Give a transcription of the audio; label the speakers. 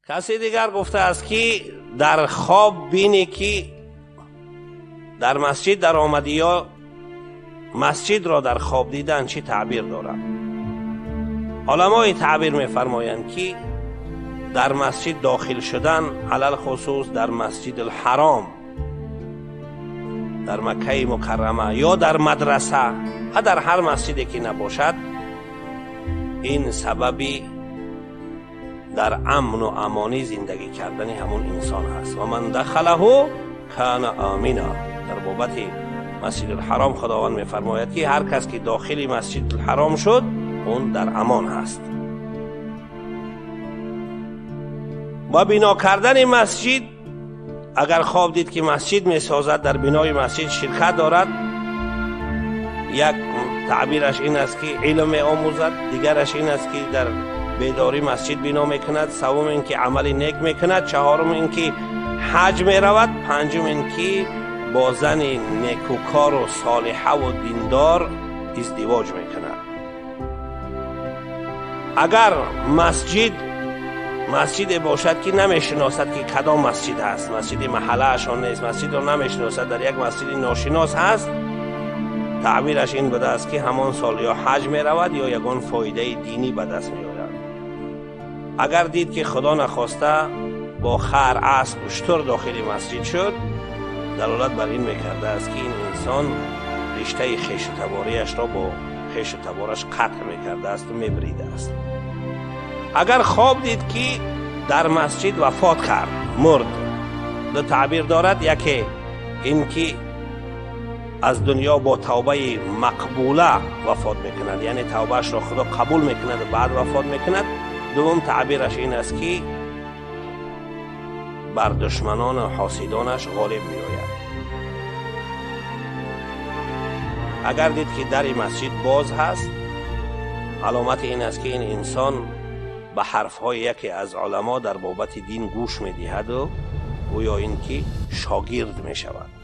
Speaker 1: Касе дигар гуфтааст, ки дар хоб бинӣ, ки дар масҷид даромадӣ ё масҷидро дар хоб дидан чӣ таъбир дорад? Уламои таъбир мефармоянд, ки дар масҷид дохил шудан, алалхусус дар Масҷидулҳаром, дар Маккаи Мукаррама ё дар мадраса ва дар ҳар масҷиде ки набошад, ин сабаби дар амну амонӣ зиндагӣ кардани ҳамон инсон ҳаст. Ва ман дахалаҳу кана амина. Дар бобати Масҷидулҳаром Худованд мефармояд, ки ҳар кас ки дохили Масҷидулҳаром шуд, он дар амон ҳаст. Ва бино кардани масҷид, агар хоб дид, ки масҷид месозад, дар бинои масҷид ширкат дорад, як таъбираш ин аст, ки илм меомӯзад, дигараш ин аст, ки дар бедорӣ масҷид бино мекунад, севум ин ки амали нек мекунад, чаҳорум ин ки ҳаҷ меравад, панҷум ин ки бо зани некукору солиҳаву диндор издивоҷ мекунад. Агар масҷид масҷиде бошад, ки намешиносад, ки кадом масҷид ҳаст, масҷиди маҳаллаашон нест, масҷидро намешиносад, дар як масҷиди ношинос ҳаст, таъбираш ин будааст, ки ҳамон сол ё ҳаҷ меравад, ё ягон фоидаи динӣ ба даст меорад. Агар дид, ки Худо нахоста бо хар, асп, уштур дохили масҷид шуд, далолат бар ин мекардааст, ки ин инсон риштаи хешу табориашро бо хешу табораш қатъ мекардаасту мебридааст. Агар хоб дид, ки дар масҷид вафот кард, мурд, ду таъбир дорад. Яке ин ки аз дунё бо тавбаи мақбула вафот мекунад, яъне тавбаашро Худо қабул мекунад, баъд вафот мекунад. Дуввум таъбираш ин аст, ки бар душманону ҳосидонаш ғолиб меояд. Агар дид, ки дари масҷид боз ҳаст, аломати ин аст, ки ин инсон ба ҳарфҳои яке аз уламо дар бобати дин гӯш медиҳаду гӯё ин ки шогирд мешавад.